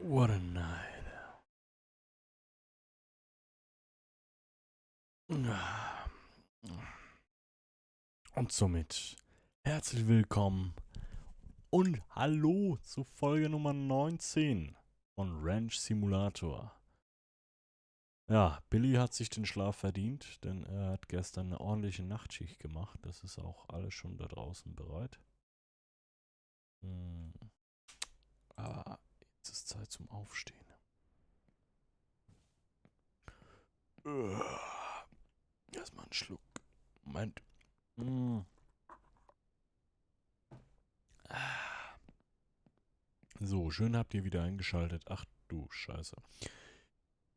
What a night. Und somit herzlich willkommen und hallo zu Folge Nummer 19 von Ranch Simulator. Ja, Billy hat sich den Schlaf verdient, denn er hat gestern eine ordentliche Nachtschicht gemacht. Das ist auch alles schon da draußen bereit. Aber jetzt ist Zeit zum Aufstehen. Erstmal einen Schluck. Moment. So, schön habt ihr wieder eingeschaltet. Ach du Scheiße.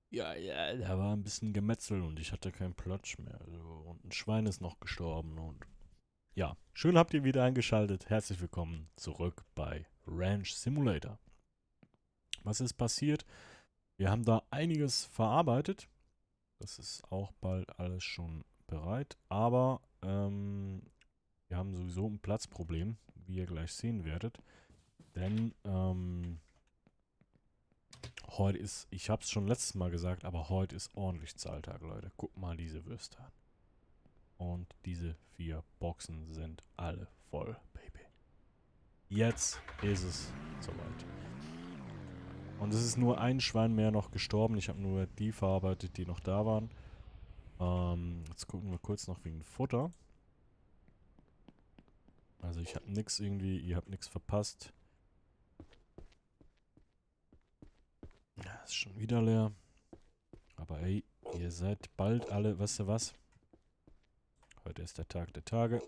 Ja, da war ein bisschen Gemetzel und ich hatte keinen Platz mehr. Also, und ein Schwein ist noch gestorben und ja, schön habt ihr wieder eingeschaltet. Herzlich willkommen zurück bei Ranch Simulator. Was ist passiert? Wir haben da einiges verarbeitet. Das ist auch bald alles schon bereit. Aber wir haben sowieso ein Platzproblem, wie ihr gleich sehen werdet. Denn heute ist, ich hab's schon letztes Mal gesagt, aber heute ist ordentlich Zahltag, Leute. Guck mal diese Würste an. Und diese 4 Boxen sind alle voll, Baby. Jetzt ist es soweit. Und es ist nur ein Schwein mehr noch gestorben. Ich habe nur die verarbeitet, die noch da waren. Jetzt gucken wir kurz noch wegen Futter. Also ich habe nichts irgendwie, ihr habt nichts verpasst. Ja, ist schon wieder leer. Aber ey, ihr seid bald alle, weißt du was? Heute ist der Tag der Tage.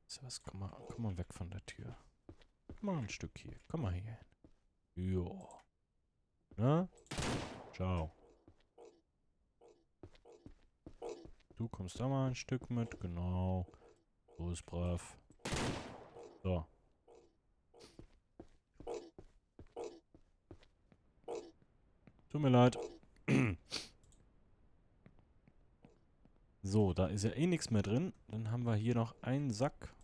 So, was, komm mal weg von der Tür. Komm mal ein Stück hier. Komm mal hier hin. Jo. Na? Ciao. Du kommst da mal ein Stück mit. Genau. So ist brav. So. Tut mir leid. So, da ist ja eh nichts mehr drin. Dann haben wir hier noch einen Sack.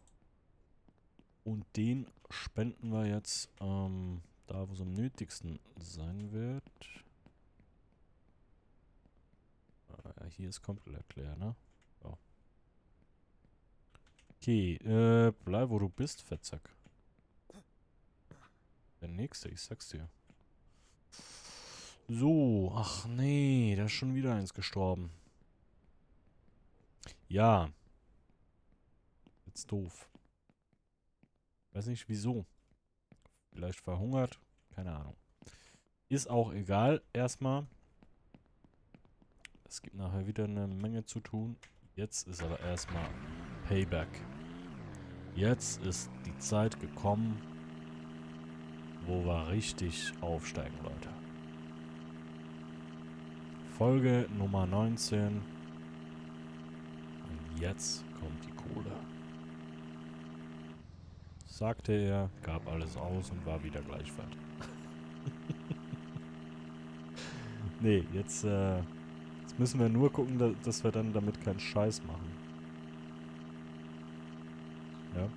Und den spenden wir jetzt da, wo es am nötigsten sein wird. Hier ist komplett leer, ne? So. Okay, bleib wo du bist, Fettsack. Der nächste, ich sag's dir. So, ach nee, da ist schon wieder eins gestorben. Ja. Jetzt doof. Weiß nicht wieso. Vielleicht verhungert. Keine Ahnung. Ist auch egal, erstmal. Es gibt nachher wieder eine Menge zu tun. Jetzt ist aber erstmal Payback. Jetzt ist die Zeit gekommen, wo wir richtig aufsteigen, Leute. Folge Nummer 19. Und jetzt kommt die Kohle. Sagte er, gab alles aus und war wieder gleich fett. Nee, jetzt müssen wir nur gucken, dass wir dann damit keinen Scheiß machen. Ja.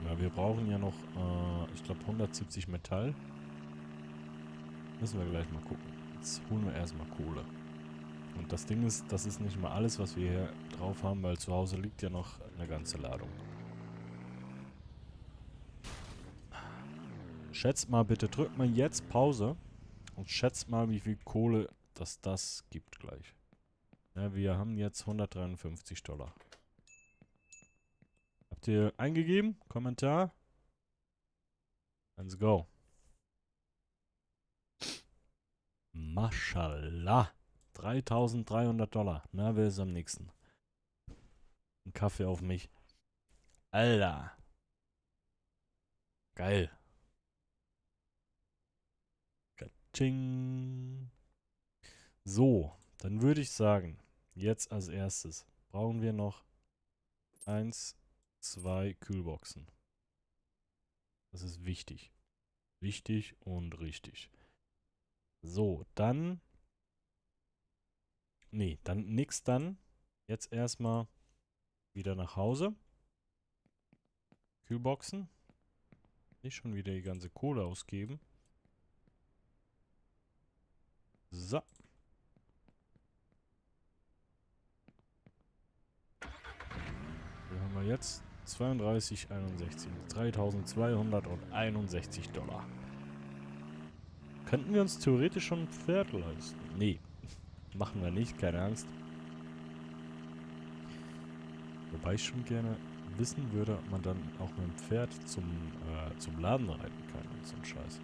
Ja, wir brauchen ja noch, ich glaube 170 Metall. Müssen wir gleich mal gucken. Jetzt holen wir erstmal Kohle. Und das Ding ist, das ist nicht mal alles, was wir hier drauf haben, weil zu Hause liegt ja noch eine ganze Ladung. Schätzt mal bitte, drückt mal jetzt Pause und schätzt mal, wie viel Kohle das gibt gleich. Ja, wir haben jetzt 153 $. Habt ihr eingegeben? Kommentar? Let's go. Mashallah. 3.300 $. Na, wer ist am nächsten? Ein Kaffee auf mich. Alter. Geil. Katsching. So, dann würde ich sagen, jetzt als erstes brauchen wir noch 1, 2 Kühlboxen. Das ist wichtig. Wichtig und richtig. So, dann. Nee, dann nix dann. Jetzt erstmal wieder nach Hause. viel Boxen. Nicht schon wieder die ganze Kohle ausgeben. So. Wie haben wir jetzt? 32,61. 3.261 $. Könnten wir uns theoretisch schon ein Pferd leisten? Nee. Machen wir nicht, keine Angst. Wobei ich schon gerne wissen würde, ob man dann auch mit dem Pferd zum Laden reiten kann und so ein Scheiß.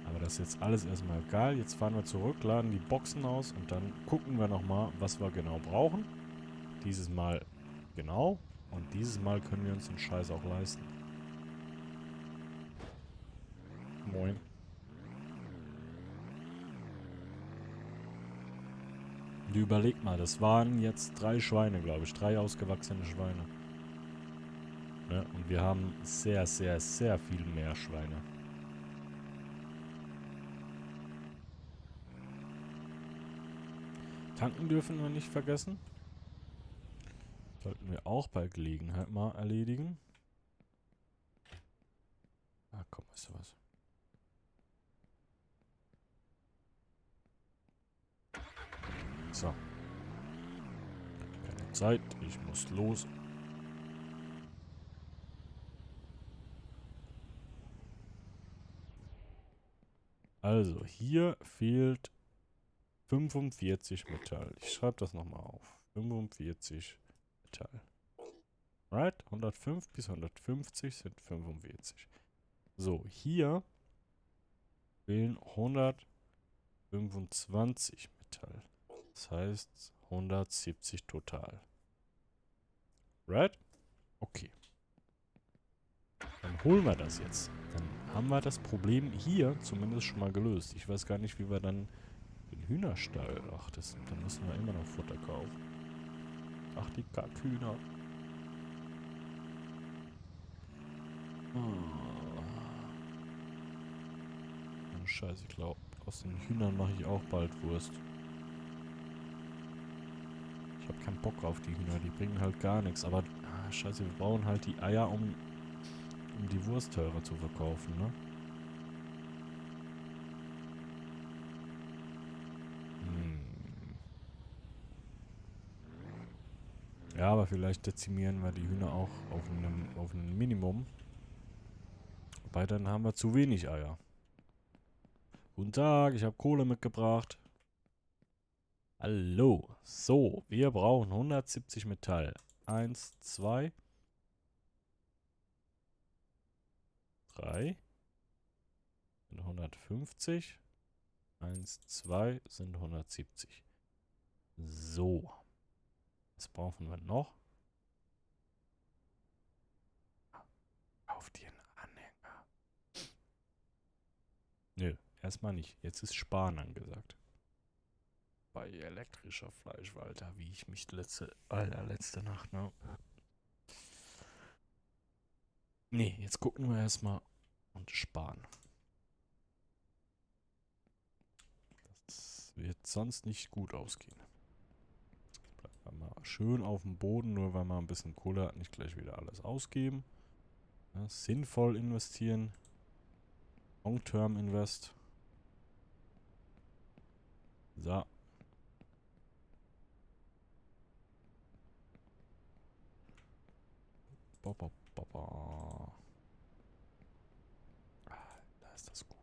Aber das ist jetzt alles erstmal egal. Jetzt fahren wir zurück, laden die Boxen aus und dann gucken wir nochmal, was wir genau brauchen. Dieses Mal genau. Und dieses Mal können wir uns den Scheiß auch leisten. Moin. Und überleg mal, das waren jetzt 3 Schweine, glaube ich. 3 ausgewachsene Schweine. Ne? Und wir haben sehr, sehr, sehr viel mehr Schweine. Tanken dürfen wir nicht vergessen. Sollten wir auch bei Gelegenheit mal erledigen. Ah, komm, weißt du was? So. Keine Zeit, ich muss los. Also, hier fehlt 45 Metall. Ich schreibe das nochmal auf. 45 Metall. Right? 105 bis 150 sind 45. So, hier fehlen 125 Metall. Das heißt 170 total. Right? Okay. Dann holen wir das jetzt. Dann haben wir das Problem hier zumindest schon mal gelöst. Ich weiß gar nicht, wie wir dann den Hühnerstall... Ach, dann müssen wir immer noch Futter kaufen. Ach, die Kackhühner. Oh, Scheiße, ich glaube, aus den Hühnern mache ich auch bald Wurst. Ich habe keinen Bock auf die Hühner, die bringen halt gar nichts. Aber, scheiße, wir brauchen halt die Eier, um die Wurst teurer zu verkaufen, ne? Ja, aber vielleicht dezimieren wir die Hühner auch auf einem Minimum. Wobei, dann haben wir zu wenig Eier. Guten Tag, ich habe Kohle mitgebracht. Hallo. So, wir brauchen 170 Metall. 1, 2, 3 sind 150. 1, 2 sind 170. So. Was brauchen wir noch? Auf den Anhänger. Nö, erstmal nicht. Jetzt ist Sparen angesagt. Bei elektrischer Fleischwalter, wie ich mich letzte Nacht, ne? Nee, jetzt gucken wir erstmal und sparen. Das wird sonst nicht gut ausgehen. Bleibt mal schön auf dem Boden, nur weil man ein bisschen Kohle hat, nicht gleich wieder alles ausgeben. Ja, sinnvoll investieren. Long-Term Invest. So. Da ist das gut.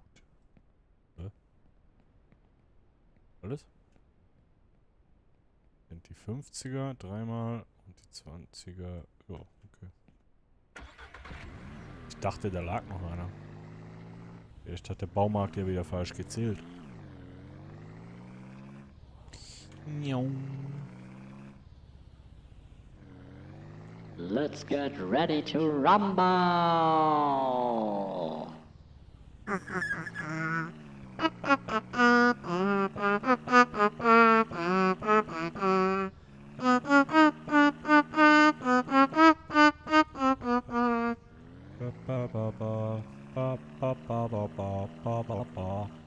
Alles? Sind die 50er dreimal und die 20er. Ja, okay. Ich dachte, da lag noch einer. Vielleicht hat der Baumarkt ja wieder falsch gezählt. Let's get ready to rumble!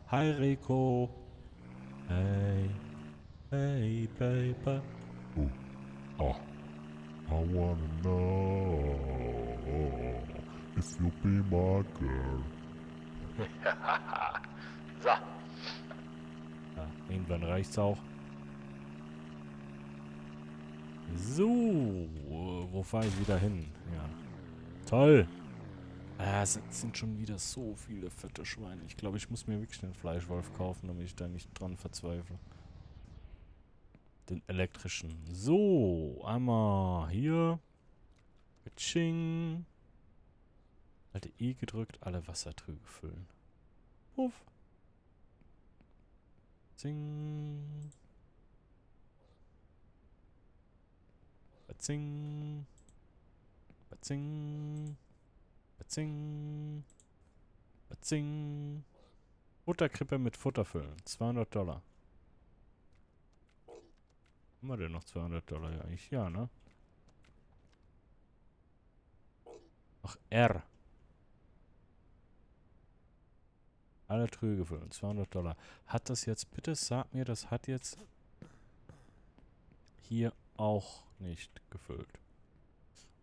Hi Rico. Hey. Hey, baby. Oh, I wanna know if you be my girl. So. Ja, irgendwann reicht's auch. So, wo fahre ich wieder hin? Ja. Toll. Es sind schon wieder so viele fette Schweine. Ich glaube, ich muss mir wirklich einen Fleischwolf kaufen, damit ich da nicht dran verzweifle. Den elektrischen. So, einmal hier. Tsching. Halte E gedrückt, alle Wassertrüge füllen. Puff. Zing. Bazing. Bazing. Bazing. Bazing. Futterkrippe mit Futter füllen. $200. Haben wir denn noch $200? Ja, eigentlich ja, ne? Ach, R. Alle Trüge füllen. $200. Hat das jetzt, bitte sag mir, das hat jetzt hier auch nicht gefüllt.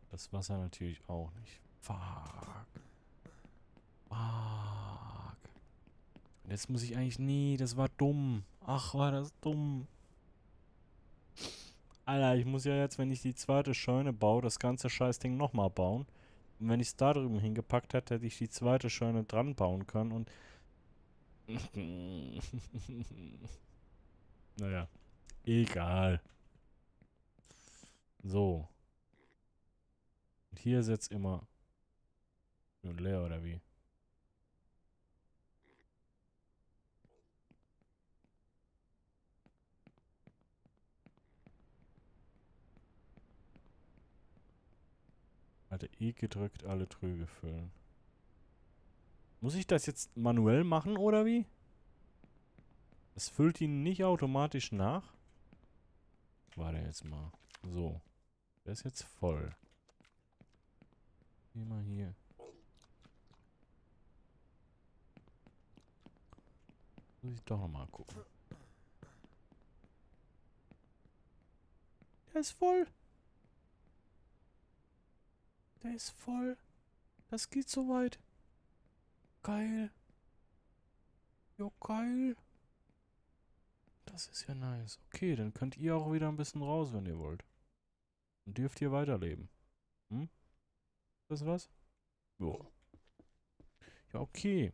Das Wasser natürlich auch nicht. Fuck. Fuck. Und jetzt muss ich eigentlich nie, das war dumm. Ach, war das dumm. Alter, ich muss ja jetzt, wenn ich die zweite Scheune baue, das ganze Scheißding nochmal bauen. Und wenn ich es da drüben hingepackt hätte, hätte ich die zweite Scheune dran bauen können und... Naja, egal. So. Und hier ist jetzt immer... Schön leer, oder wie? Hatte E gedrückt, alle Trüge füllen. Muss ich das jetzt manuell machen, oder wie? Es füllt ihn nicht automatisch nach. Warte jetzt mal. So. Der ist jetzt voll. Geh mal hier. Muss ich doch nochmal gucken. Der ist voll. Der ist voll. Das geht so weit. Geil. Jo, geil. Das ist ja nice. Okay, dann könnt ihr auch wieder ein bisschen raus, wenn ihr wollt. Und dürft ihr weiterleben. Hm? Ist das was? Jo. Ja, okay.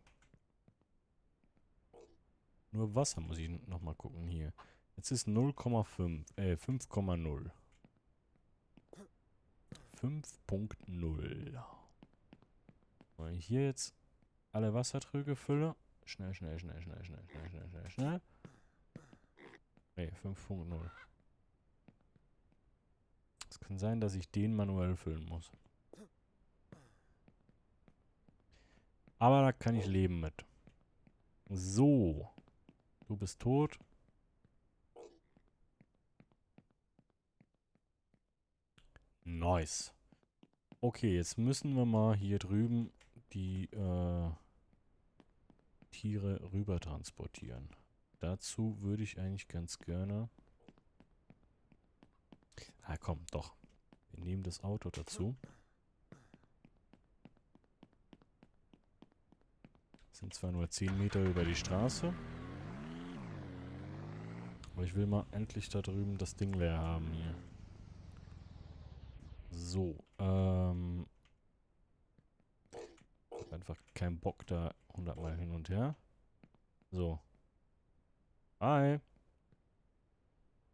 Nur Wasser muss ich nochmal gucken hier. Jetzt ist 0,5, 5,0. 5.0. Wenn ich hier jetzt alle Wassertrüge fülle. Schnell, schnell, schnell, schnell, schnell, schnell, schnell, schnell, schnell. Ne, 5.0. Es kann sein, dass ich den manuell füllen muss. Aber da kann ich leben mit. So. Du bist tot. Nice. Okay, jetzt müssen wir mal hier drüben die Tiere rüber transportieren. Dazu würde ich eigentlich ganz gerne... Ah, komm, doch. Wir nehmen das Auto dazu. Sind zwar nur 10 Meter über die Straße. Aber ich will mal endlich da drüben das Ding leer haben hier. So, ich hab einfach keinen Bock da 100 Mal hin und her. So. Hi.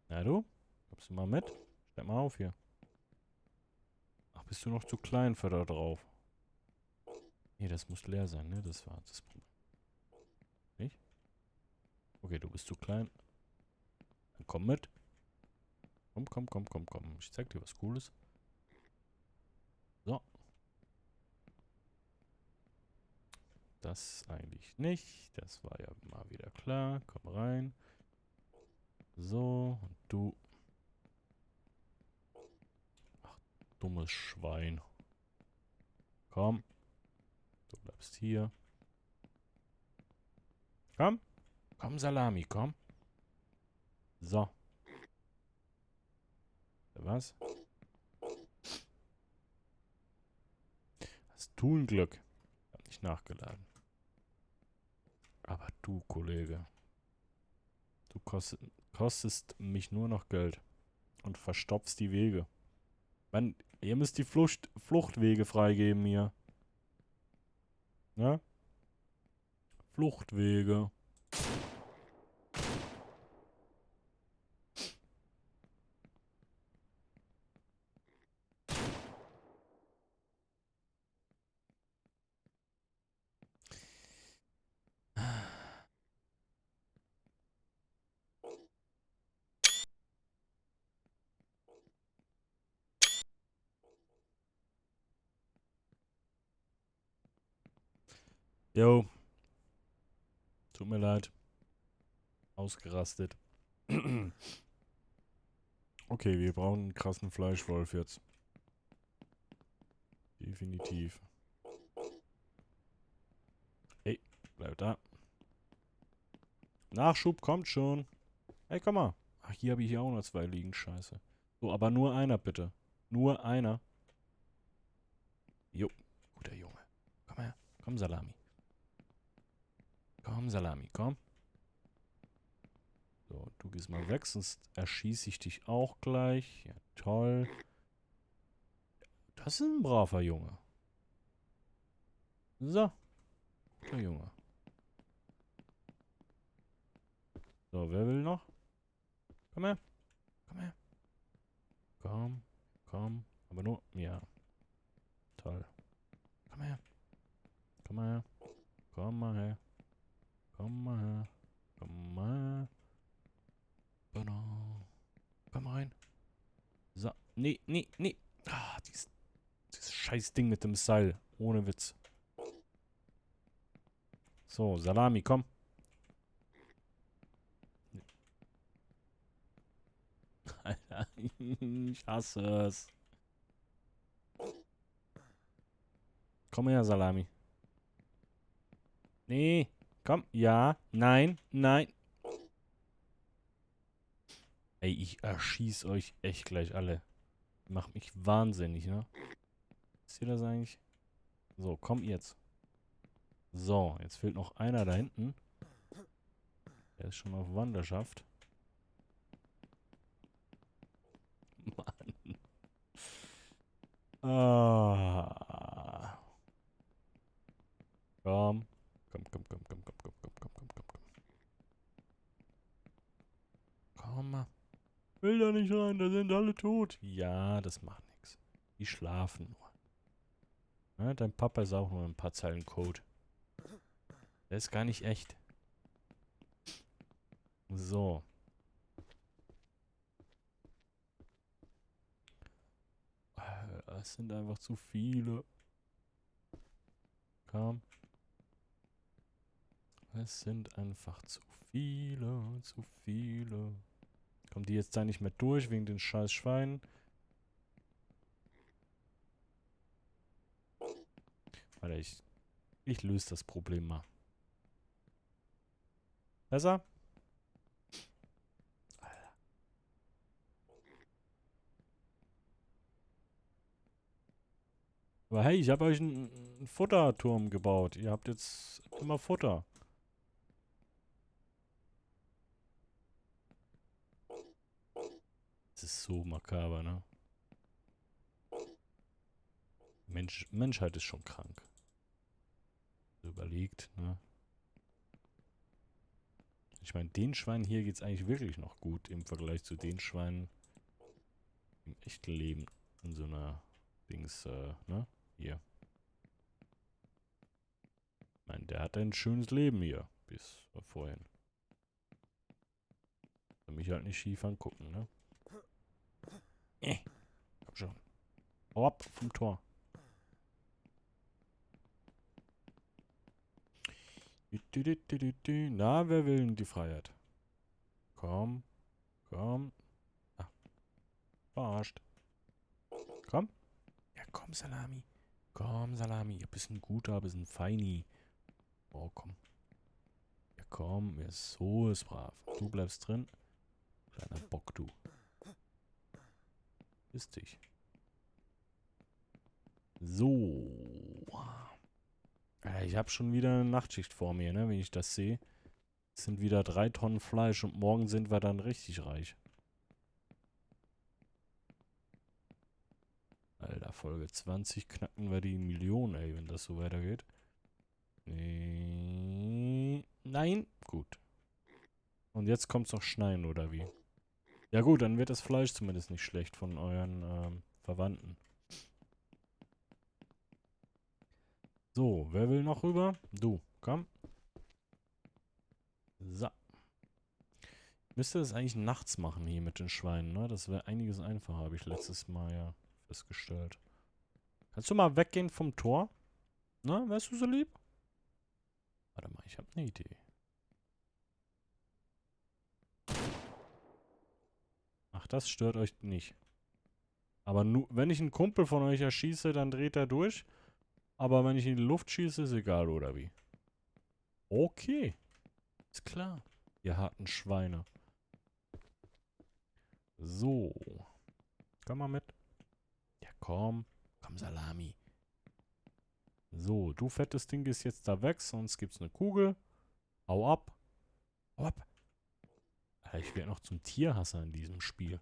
Na du? Kommst du mal mit? Steig mal auf hier. Ach, bist du noch zu klein für da drauf? Nee, das muss leer sein, ne? Das war das Problem. Nicht? Okay, du bist zu klein. Dann komm mit. Komm, komm, komm, komm, komm. Ich zeig dir was Cooles. So. Das eigentlich nicht. Das war ja mal wieder klar. Komm rein. So. Und du. Ach, dummes Schwein. Komm. Du bleibst hier. Komm. Komm, Salami, komm. So. Was? du ein Glück. Hab nicht nachgeladen. Aber du, Kollege. Du kostest mich nur noch Geld. Und verstopfst die Wege. Mann, ihr müsst die Fluchtwege freigeben hier. Ne? Fluchtwege. Jo. Tut mir leid. Ausgerastet. Okay, wir brauchen einen krassen Fleischwolf jetzt. Definitiv. Hey, bleib da. Nachschub kommt schon. Hey, komm mal. Ach, hier habe ich hier auch noch 2 liegen. Scheiße. So, aber nur einer bitte. Nur einer. Jo, guter Junge. Komm her. Komm, Salami. Komm, Salami, komm. So, du gehst mal weg, sonst erschieße ich dich auch gleich. Ja, toll. Das ist ein braver Junge. So. Guter Junge. So, wer will noch? Komm her. Komm her. Komm. Komm. Aber nur. Ja. Toll. Komm her. Komm mal her. Komm mal her. Komm mal her. Komm mal her. Genau. Komm rein. So. Nee, nee, nee. Ah, dieses scheiß Ding mit dem Seil. Ohne Witz. So, Salami, komm. Alter, ich hasse es. Komm her, Salami. Nee, komm. Ja, nein, nein. Ey, ich erschieß euch echt gleich alle. Macht mich wahnsinnig, ne? Ist ihr das eigentlich? So, komm jetzt. So, jetzt fehlt noch einer da hinten. Der ist schon auf Wanderschaft. Mann. Ah. Komm. Komm, komm, komm, komm, komm, komm, komm, komm, komm, komm, komm. Komm mal. Will da nicht rein, da sind alle tot. Ja, das macht nichts. Die schlafen nur. Ja, dein Papa ist auch nur ein paar Zeilen Code. Der ist gar nicht echt. So. Es sind einfach zu viele. Komm. Es sind einfach zu viele, zu viele. Kommen die jetzt da nicht mehr durch wegen den scheiß Schweinen? Warte, ich löse das Problem mal. Besser? Aber hey, ich habe euch einen Futterturm gebaut. Ihr habt jetzt immer Futter. Das ist so makaber, ne? Menschheit ist schon krank. So überlegt, ne? Ich meine, den Schweinen hier geht's eigentlich wirklich noch gut im Vergleich zu den Schweinen im echten Leben. In so einer Dings, ne? Hier. Ich meine, der hat ein schönes Leben hier. Bis vorhin. Soll mich halt nicht schief angucken, ne? Komm schon. Hau ab vom Tor. Na, wer will denn die Freiheit? Komm. Komm. Ah, verarscht. Komm. Ja, komm, Salami. Komm, Salami. Ihr bist ein guter, bist ein Feini. Oh, komm. Ja, komm. Wer ist so ist brav. Du bleibst drin. Kleiner Bock, du. Ist dich. So. Ich habe schon wieder eine Nachtschicht vor mir, ne, wenn ich das sehe. Es sind wieder 3 Tonnen Fleisch und morgen sind wir dann richtig reich. Alter, Folge 20 knacken wir die Million, ey, wenn das so weitergeht. Nee. Nein? Gut. Und jetzt kommt's noch schneien, oder wie? Ja gut, dann wird das Fleisch zumindest nicht schlecht von euren Verwandten. So, wer will noch rüber? Du, komm. So. Müsste das eigentlich nachts machen hier mit den Schweinen, ne? Das wäre einiges einfacher, habe ich letztes Mal ja festgestellt. Kannst du mal weggehen vom Tor? Na, wärst du so lieb? Warte mal, ich habe eine Idee. Ach, das stört euch nicht. Aber nur, wenn ich einen Kumpel von euch erschieße, dann dreht er durch. Aber wenn ich in die Luft schieße, ist egal, oder wie? Okay. Ist klar. Ihr harten Schweine. So. Komm mal mit. Ja, komm. Komm, Salami. So, du fettes Ding gehst jetzt da weg, sonst gibt's eine Kugel. Hau ab. Hau ab. Alter, ich werde noch zum Tierhasser in diesem Spiel.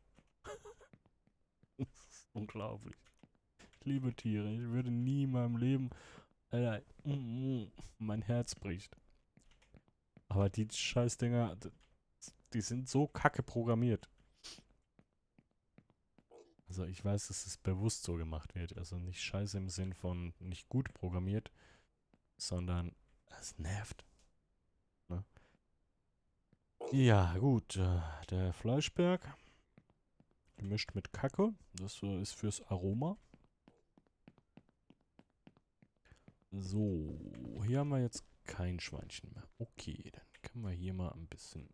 Das ist unglaublich. Ich liebe Tiere. Ich würde nie in meinem Leben... Alter, mein Herz bricht. Aber die Scheißdinger, die sind so kacke programmiert. Also ich weiß, dass es bewusst so gemacht wird. Also nicht scheiße im Sinn von nicht gut programmiert, sondern es nervt. Ne? Ja, gut. Der Fleischberg gemischt mit Kacke. Das ist fürs Aroma. So, hier haben wir jetzt kein Schweinchen mehr. Okay, dann können wir hier mal ein bisschen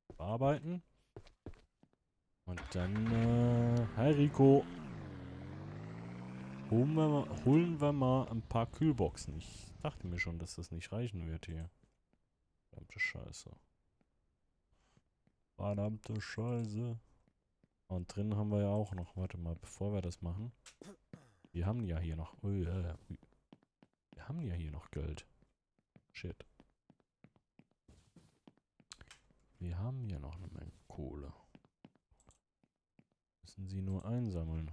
bearbeiten. Und dann, hi Rico. Holen wir mal ein paar Kühlboxen. Ich dachte mir schon, dass das nicht reichen wird hier. Verdammte Scheiße. Verdammte Scheiße. Und drin haben wir ja auch noch, warte mal, bevor wir das machen. Wir haben ja hier noch, wir haben ja hier noch Geld. Shit. Wir haben hier noch eine Menge Kohle. Müssen sie nur einsammeln.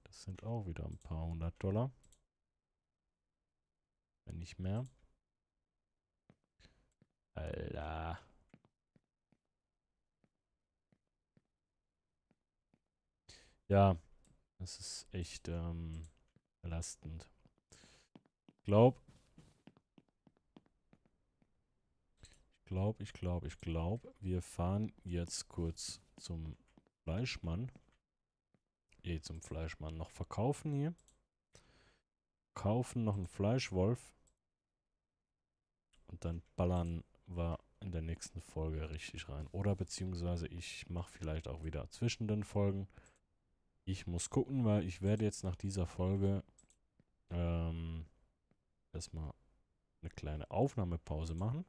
Das sind auch wieder ein paar $100. Wenn nicht mehr. Alter. Ja, das ist echt belastend. Ich glaube, wir fahren jetzt kurz zum Fleischmann. Zum Fleischmann. Noch verkaufen hier. Kaufen noch einen Fleischwolf. Und dann ballern wir in der nächsten Folge richtig rein. Oder beziehungsweise ich mache vielleicht auch wieder zwischen den Folgen. Ich muss gucken, weil ich werde jetzt nach dieser Folge erstmal eine kleine Aufnahmepause machen.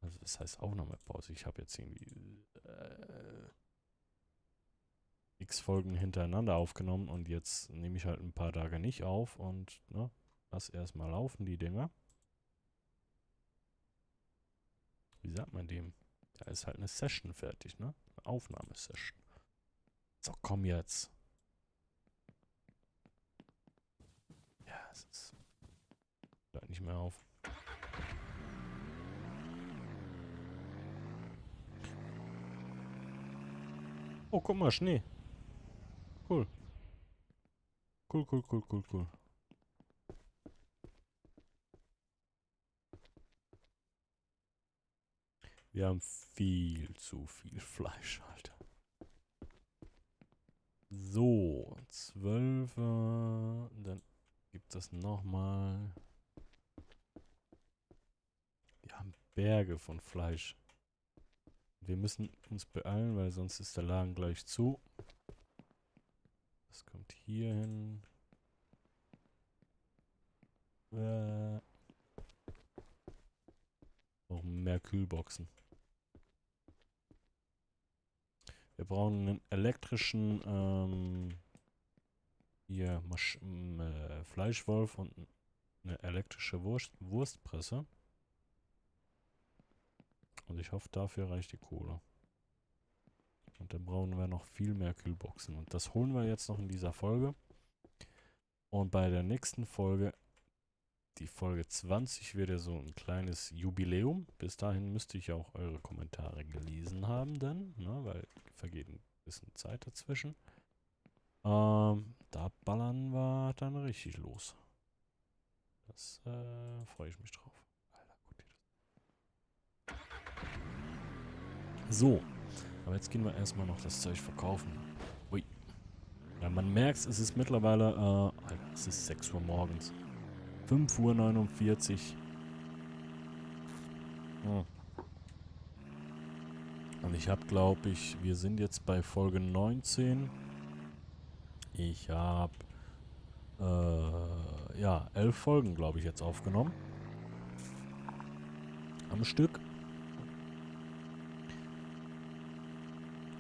Also das heißt Aufnahmepause. Ich habe jetzt irgendwie x Folgen hintereinander aufgenommen und jetzt nehme ich halt ein paar Tage nicht auf und ne, lass erstmal laufen, die Dinger. Wie sagt man dem? Da ist halt eine Session fertig, ne? Eine Aufnahmesession. So, komm jetzt. Ja, es ist... Hört nicht mehr auf. Oh, guck mal, Schnee. Cool. Cool. Wir haben viel zu viel Fleisch, Alter. So, 12. Dann gibt es nochmal. Wir haben Berge von Fleisch. Wir müssen uns beeilen, weil sonst ist der Laden gleich zu. Das kommt hier hin. Brauchen mehr Kühlboxen. Wir brauchen einen elektrischen hier Fleischwolf und eine elektrische Wurstpresse. Und ich hoffe, dafür reicht die Kohle. Und dann brauchen wir noch viel mehr Kühlboxen. Und das holen wir jetzt noch in dieser Folge. Und bei der nächsten Folge, die Folge 20, wird ja so ein kleines Jubiläum. Bis dahin müsste ich auch eure Kommentare gelesen haben dann, ne, weil vergeht ein bisschen Zeit dazwischen. Da ballern wir dann richtig los. Das freue ich mich drauf. Alter, gut. So, aber jetzt gehen wir erstmal noch das Zeug verkaufen. Ui. Ja, man merkt es ist mittlerweile, Alter, es ist 6 Uhr morgens. 5:49 Uhr. Und ich habe, glaube ich, wir sind jetzt bei Folge 19. Ich habe, ja, 11 Folgen, glaube ich, jetzt aufgenommen. Am Stück.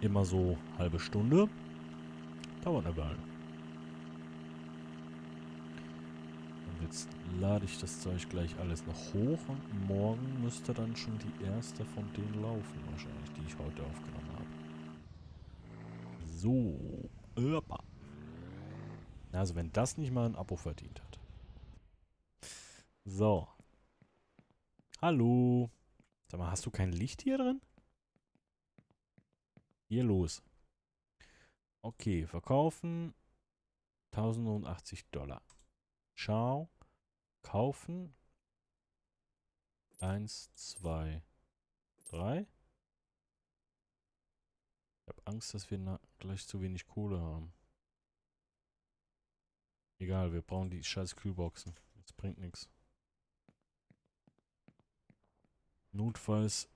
Immer so halbe Stunde. Dauert eine Weile. Und jetzt lade ich das Zeug gleich alles noch hoch und morgen müsste dann schon die erste von denen laufen, wahrscheinlich, die ich heute aufgenommen habe. So. Opa. Also wenn das nicht mal ein Abo verdient hat. So. Hallo. Sag mal, hast du kein Licht hier drin? Hier los. Okay, verkaufen. $1080. Ciao. Kaufen. 1, 2, 3. Ich habe Angst, dass wir gleich zu wenig Kohle haben. Egal, wir brauchen die scheiß Kühlboxen. Das bringt nichts. Notfalls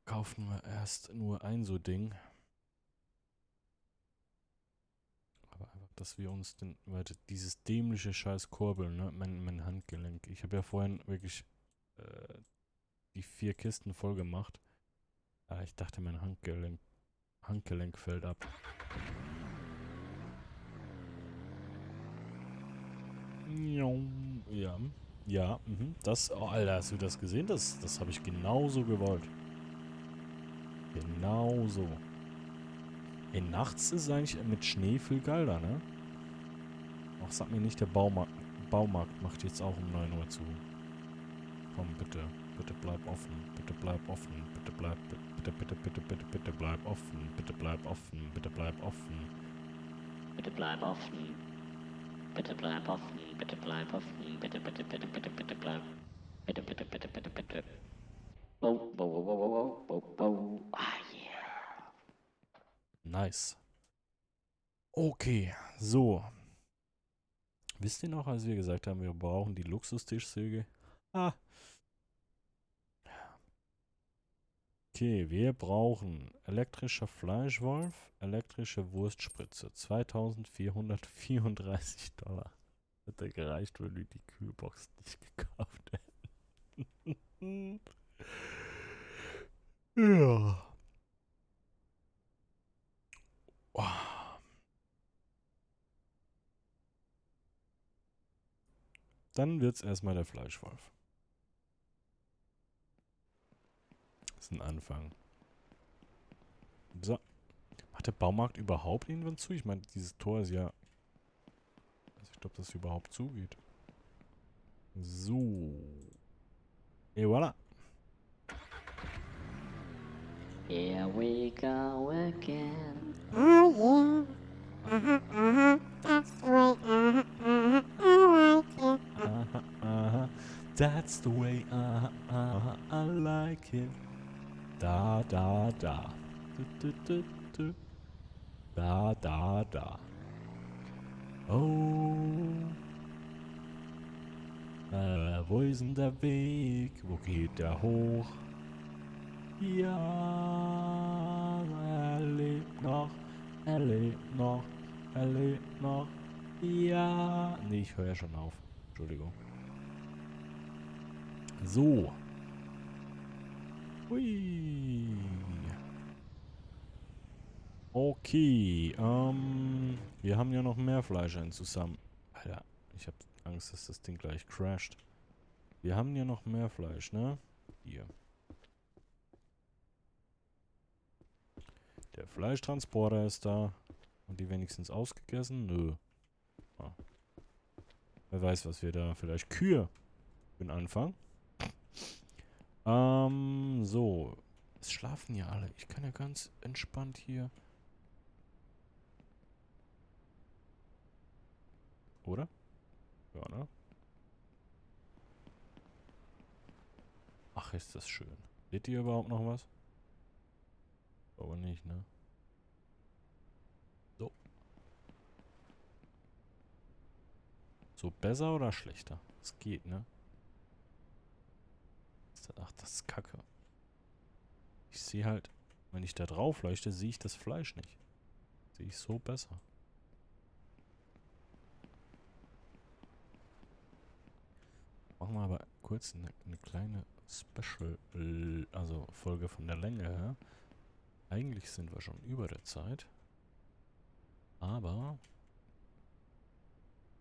kaufen wir erst nur ein so Ding. Aber einfach, dass wir uns warte, dieses dämliche scheiß Kurbeln, ne? Mein Handgelenk. Ich habe ja vorhin wirklich die 4 Kisten voll gemacht. Ich dachte, mein Handgelenk fällt ab. Ja. Ja, das, oh, Alter, hast du das gesehen? Das habe ich genauso gewollt. Genauso. Ey, nachts ist eigentlich mit Schnee viel geiler, ne? Ach, sag mir nicht, der Baumarkt macht jetzt auch um 9 Uhr zu. Komm, bitte. Bitte bleib offen. Bitte bleib offen. Bitte bleib, bitte bleib offen. Bitte bleib offen. Bitte bleib offen. Bitte bleib offen. Bitte bleib offen. Bitte bleib offen. Bitte bleib. Bitte. Wow. Ah, yeah. Nice. Okay, so. Wisst ihr noch, als wir gesagt haben, wir brauchen die Luxustischsäge? Ah. Okay, wir brauchen elektrischer Fleischwolf, elektrische Wurstspritze. $2.434. Hätte gereicht, wenn wir die Kühlbox nicht gekauft hätten. Ja. Oh. Dann wird's erstmal der Fleischwolf. Das ist ein Anfang. So. Macht der Baumarkt überhaupt irgendwann zu? Ich meine, dieses Tor ist ja... Also ich glaube, dass es überhaupt zugeht. So. Et voilà. Here we go again. That's the way I like it. Da, da, da. Da, da, da. Oh. Wo ist denn der Weg? Wo geht der hoch? Ja, er lebt noch. Er lebt noch. Er lebt noch. Ja. Nee, ich höre ja schon auf. Entschuldigung. So. Hui. Okay, wir haben ja noch mehr Fleisch zusammen. Alter, ich hab Angst, dass das Ding gleich crasht. Wir haben ja noch mehr Fleisch, ne? Hier. Der Fleischtransporter ist da. Und die wenigstens ausgegessen? Nö. Ah. Wer weiß, was wir da... Vielleicht Kühe für den Anfang. So. Es schlafen ja alle. Ich kann ja ganz entspannt hier... Oder? Ja, ne? Ach, ist das schön. Seht ihr überhaupt noch was? Aber nicht, ne? So. So besser oder schlechter? Es geht, ne? Ach, das ist Kacke. Ich sehe halt, wenn ich da drauf leuchte, sehe ich das Fleisch nicht. Sehe ich so besser. Machen wir aber kurz eine kleine Special, also Folge von der Länge her. Eigentlich sind wir schon über der Zeit. Aber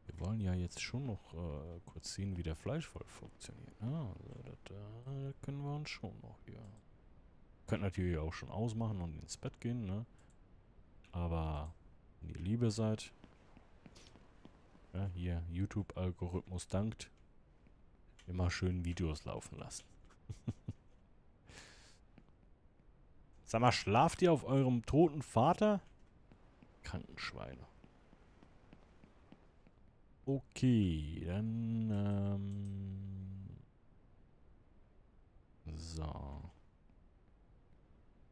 wir wollen ja jetzt schon noch kurz sehen, wie der Fleischwolf funktioniert. Ja, also da können wir uns schon noch hier. Könnt natürlich auch schon ausmachen und ins Bett gehen, ne? Aber wenn ihr Liebe seid, ja, hier YouTube-Algorithmus dankt, immer schön Videos laufen lassen. Sag mal, schlaft ihr auf eurem toten Vater? Krankenschweine. Okay, dann, so.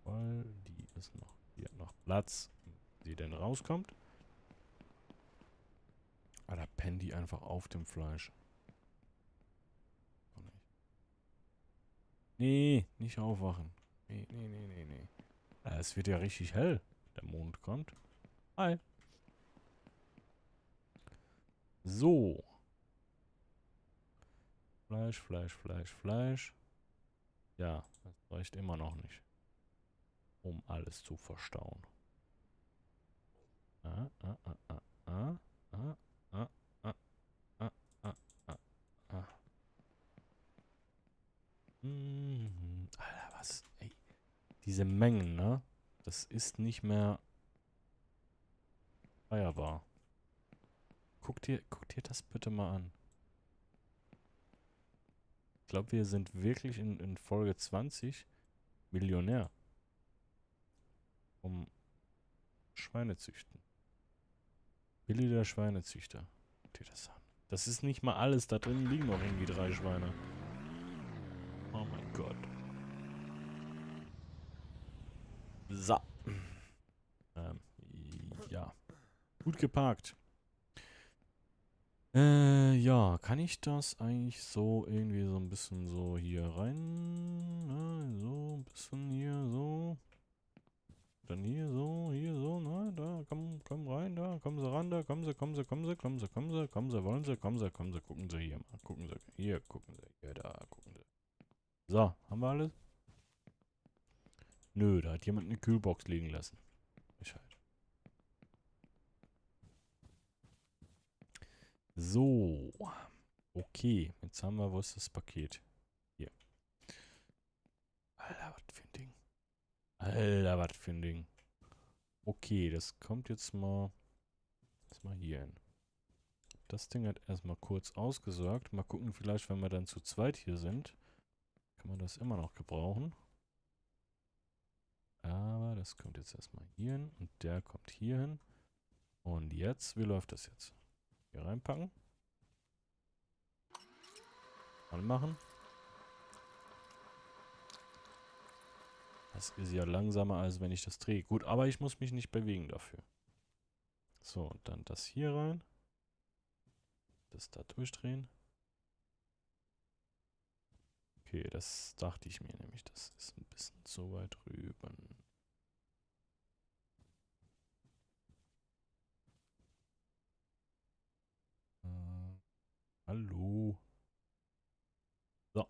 Weil die ist noch, die hat noch Platz, die denn rauskommt. Ah, da pennt die einfach auf dem Fleisch. Oh, nicht. Nee, nicht aufwachen. Nee, nee, nee, nee, nee. Es wird ja richtig hell. Der Mond kommt. Hi. So. Fleisch, Fleisch, Fleisch, Fleisch. Ja, das reicht immer noch nicht, um alles zu verstauen. Ah, ah, ah, ah, ah, ah, ah, ah, ah, ah, ah, ah. Alter, was? Ey. Diese Mengen, ne? Das ist nicht mehr feierbar. Guck dir das bitte mal an. Ich glaube, wir sind wirklich in Folge 20 Millionär. Um Schweinezüchten. Billy der Schweinezüchter. Guck dir das an. Das ist nicht mal alles. Da drin liegen noch irgendwie 3 Schweine. Oh mein Gott. So. Ja. Gut geparkt. Ja, kann ich das eigentlich so irgendwie so ein bisschen so hier rein? So ein bisschen hier so. Dann hier so, ne? Da, komm rein, da, kommen Sie ran, da, kommen Sie, wollen Sie, gucken Sie hier mal, gucken Sie, hier, da, gucken Sie. So, haben wir alles? Nö, da hat jemand eine Kühlbox liegen lassen. Bescheid. So. Okay, jetzt haben wir, wo ist das Paket? Hier. Alter, was für ein Ding. Alter, was für ein Ding. Okay, das kommt jetzt mal hier hin. Das Ding hat erstmal kurz ausgesorgt. Mal gucken, vielleicht, wenn wir dann zu zweit hier sind, kann man das immer noch gebrauchen. Aber das kommt jetzt erstmal hier hin und der kommt hier hin. Und jetzt, wie läuft das jetzt? Hier reinpacken. Anmachen. Das ist ja langsamer, als wenn ich das drehe. Gut, aber ich muss mich nicht bewegen dafür. So, und dann das hier rein. Das da durchdrehen. Okay, das dachte ich mir nämlich. Das ist ein bisschen zu weit drüben. Hallo. So.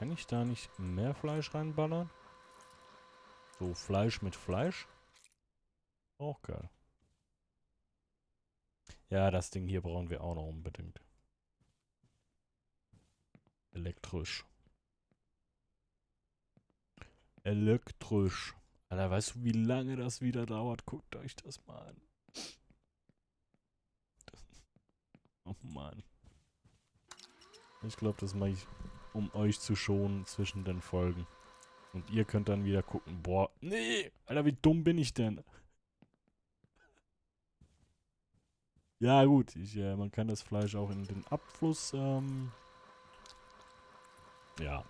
Kann ich da nicht mehr Fleisch reinballern? So Fleisch mit Fleisch? Auch geil. Ja, das Ding hier brauchen wir auch noch unbedingt. Elektrisch. Elektrisch. Alter, weißt du, wie lange das wieder dauert? Guckt euch das mal an. Oh Mann. Ich glaube, das mache ich, um euch zu schonen zwischen den Folgen. Und ihr könnt dann wieder gucken, boah, nee, Alter, wie dumm bin ich denn? Ja gut, man kann das Fleisch auch in den Abfluss, ja.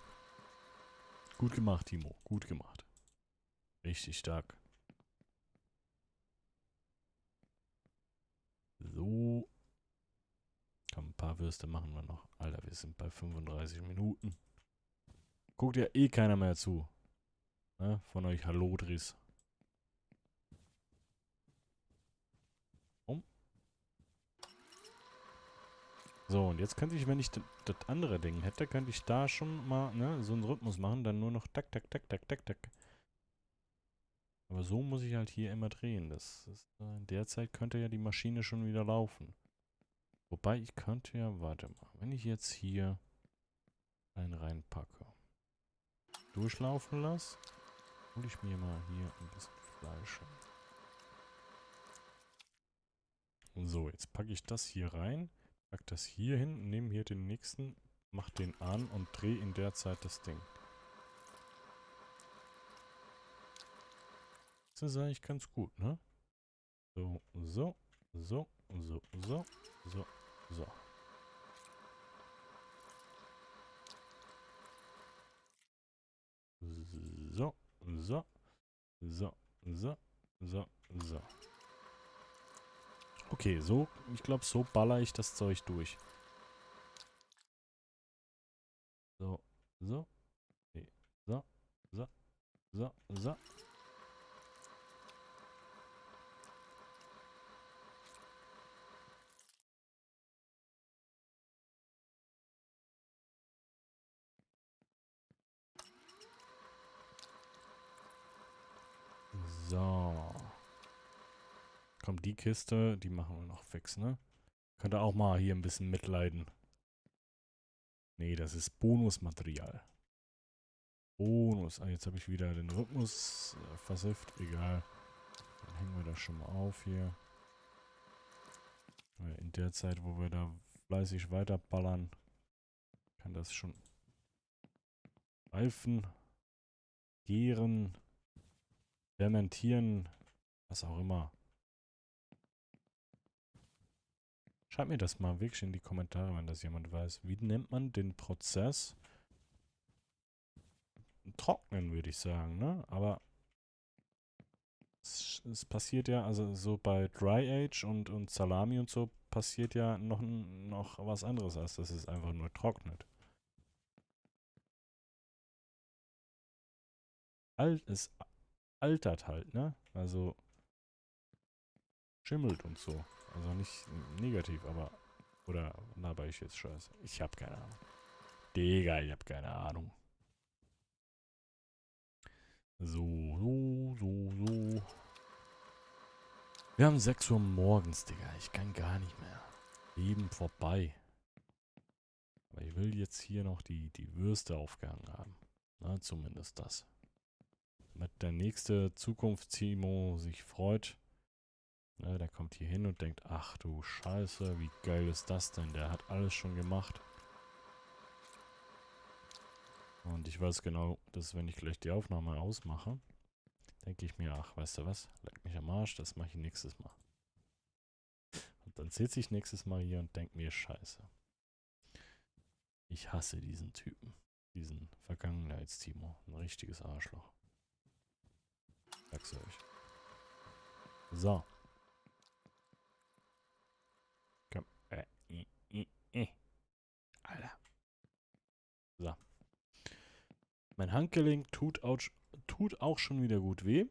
Gut gemacht, Timo, gut gemacht. Richtig stark. So. Komm, ein paar Würste machen wir noch. Alter, wir sind bei 35 Minuten. Guckt ja eh keiner mehr zu. Ne? Von euch Hallodris. So, und jetzt könnte ich, wenn ich das andere Ding hätte, könnte ich da schon mal, ne, so einen Rhythmus machen, dann nur noch tak, tak, tak, tak, tak, tak. Aber so muss ich halt hier immer drehen. In der Zeit könnte ja die Maschine schon wieder laufen. Wobei ich könnte ja, warte mal, wenn ich jetzt hier einen reinpacke, durchlaufen lasse, hole ich mir mal hier ein bisschen Fleisch hin. So, jetzt packe ich das hier rein. Pack das hier hin, nehme hier den nächsten, mach den an und drehe in der Zeit das Ding. Das ist eigentlich ganz gut, ne? So, so, so, so, so, so, so. So, so, so, so, so, so. Okay, so, ich glaube, so baller ich das Zeug durch. So, so, nee, so, so, so, so. So. Komm, die Kiste, die machen wir noch fix, ne? Könnt ihr auch mal hier ein bisschen mitleiden. Nee, das ist Bonusmaterial. Bonus. Ah, jetzt habe ich wieder den Rhythmus versifft. Egal. Dann hängen wir das schon mal auf hier. In der Zeit, wo wir da fleißig weiterballern, kann das schon reifen, gären, fermentieren, was auch immer. Schreibt mir das mal wirklich in die Kommentare, wenn das jemand weiß. Wie nennt man den Prozess? Trocknen, würde ich sagen, ne? Aber es passiert ja, also so bei Dry Age und Salami und so passiert ja noch was anderes, als dass es einfach nur trocknet. Es altert halt, ne? Also schimmelt und so. Also nicht negativ, aber... Oder laber ich jetzt Scheiße? Ich hab keine Ahnung. Digga, ich hab keine Ahnung. So. Wir haben 6 Uhr morgens, Digga. Ich kann gar nicht mehr. Leben vorbei. Aber ich will jetzt hier noch die Würste aufgehangen haben. Na, zumindest das. Damit der nächste Zukunftstimo sich freut. Ne, der kommt hier hin und denkt, ach du Scheiße, wie geil ist das denn? Der hat alles schon gemacht. Und ich weiß genau, dass wenn ich gleich die Aufnahme ausmache, denke ich mir, ach, weißt du was? Leck mich am Arsch, das mache ich nächstes Mal. Und dann sitze ich nächstes Mal hier und denke mir, scheiße. Ich hasse diesen Typen. Diesen Vergangenheitstimo. Ein richtiges Arschloch. Sag's euch. So. Komm. Alter. So. Mein Handgelenk tut auch schon wieder gut weh.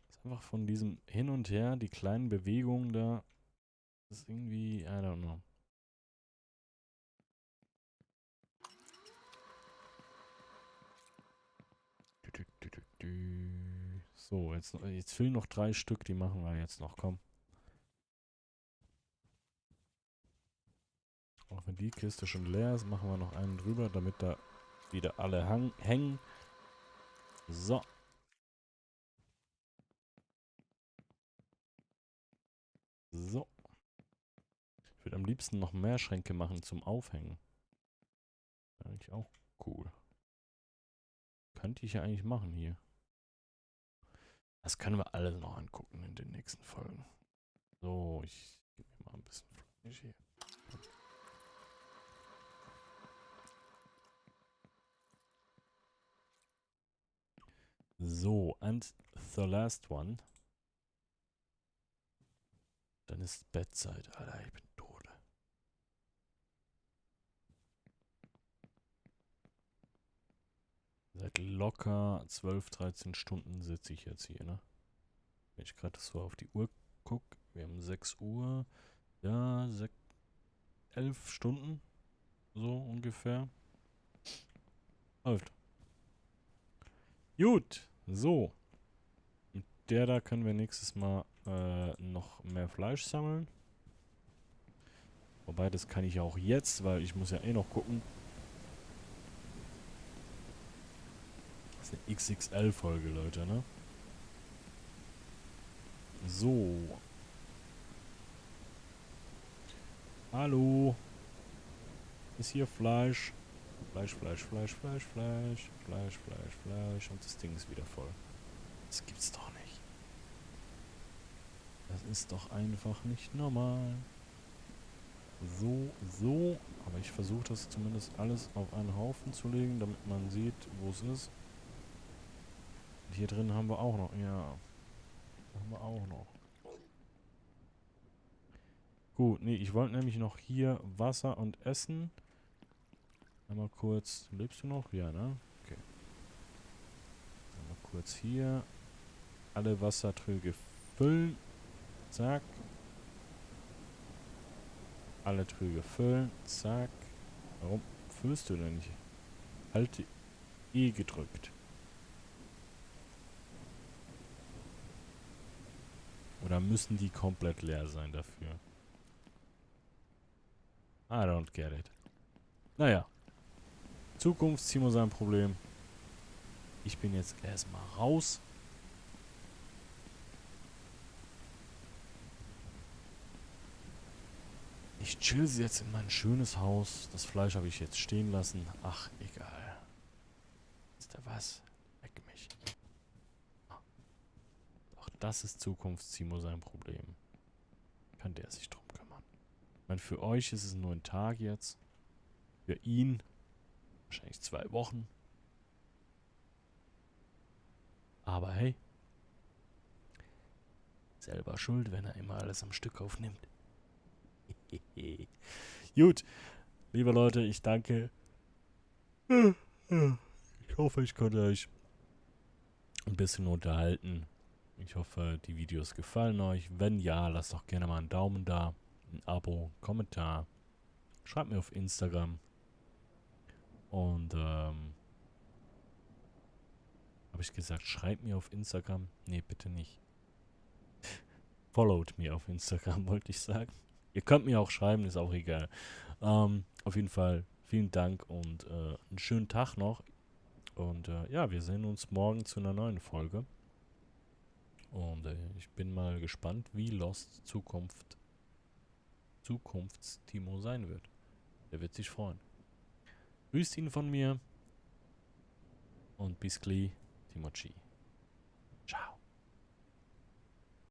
Ist einfach von diesem Hin und Her, die kleinen Bewegungen da. Das ist irgendwie, I don't know. So, jetzt fehlen noch 3 Stück, die machen wir jetzt noch, komm. Auch wenn die Kiste schon leer ist, machen wir noch einen drüber, damit da wieder alle hängen. So. So. Ich würde am liebsten noch mehr Schränke machen zum Aufhängen. Eigentlich auch cool. Könnte ich ja eigentlich machen hier. Das können wir alles noch angucken in den nächsten Folgen. So, ich gebe mir mal ein bisschen Fleisch hier. So, and the last one. Dann ist Bettzeit. Alter, ich bin tot. Seit locker 12, 13 Stunden sitze ich jetzt hier, ne? Wenn ich gerade so auf die Uhr gucke, wir haben 6 Uhr. Ja, 11 Stunden. So ungefähr. Läuft. Gut, so. Mit der da können wir nächstes Mal noch mehr Fleisch sammeln. Wobei, das kann ich ja auch jetzt, weil ich muss ja eh noch gucken. Das ist eine XXL-Folge, Leute, ne? So. Hallo. Ist hier Fleisch? Fleisch. Und das Ding ist wieder voll. Das gibt's doch nicht. Das ist doch einfach nicht normal. So. Aber ich versuche das zumindest alles auf einen Haufen zu legen, damit man sieht, wo es ist. Und hier drin haben wir auch noch. Ja. Haben wir auch noch. Gut, nee, ich wollte nämlich noch hier Wasser und Essen. Einmal kurz. Lebst du noch? Ja, ne? Okay. Einmal kurz hier. Alle Wassertröge füllen. Zack. Alle Tröge füllen. Zack. Warum füllst du denn nicht? Halte E gedrückt. Oder müssen die komplett leer sein dafür? I don't get it. Naja. Zukunftstimo sein Problem. Ich bin jetzt erstmal raus. Ich chill jetzt in mein schönes Haus. Das Fleisch habe ich jetzt stehen lassen. Ach, egal. Ist da was? Leck mich. Auch das ist Zukunftstimo sein Problem. Kann der sich drum kümmern. Ich meine, für euch ist es nur ein Tag jetzt. Für ihn wahrscheinlich 2 Wochen. Aber hey. Selber schuld, wenn er immer alles am Stück aufnimmt. Gut. Liebe Leute, ich danke. Ich hoffe, ich konnte euch ein bisschen unterhalten. Ich hoffe, die Videos gefallen euch. Wenn ja, lasst doch gerne mal einen Daumen da, ein Abo, Kommentar. Schreibt mir auf Instagram. Und, habe ich gesagt, schreibt mir auf Instagram? Nee, bitte nicht. Followt mir auf Instagram, wollte ich sagen. Ihr könnt mir auch schreiben, ist auch egal. Auf jeden Fall vielen Dank und einen schönen Tag noch. Und ja, wir sehen uns morgen zu einer neuen Folge. Und ich bin mal gespannt, wie Lost Zukunftstimo sein wird. Der wird sich freuen. Grüßt ihn von mir und bis gleich, Timochi.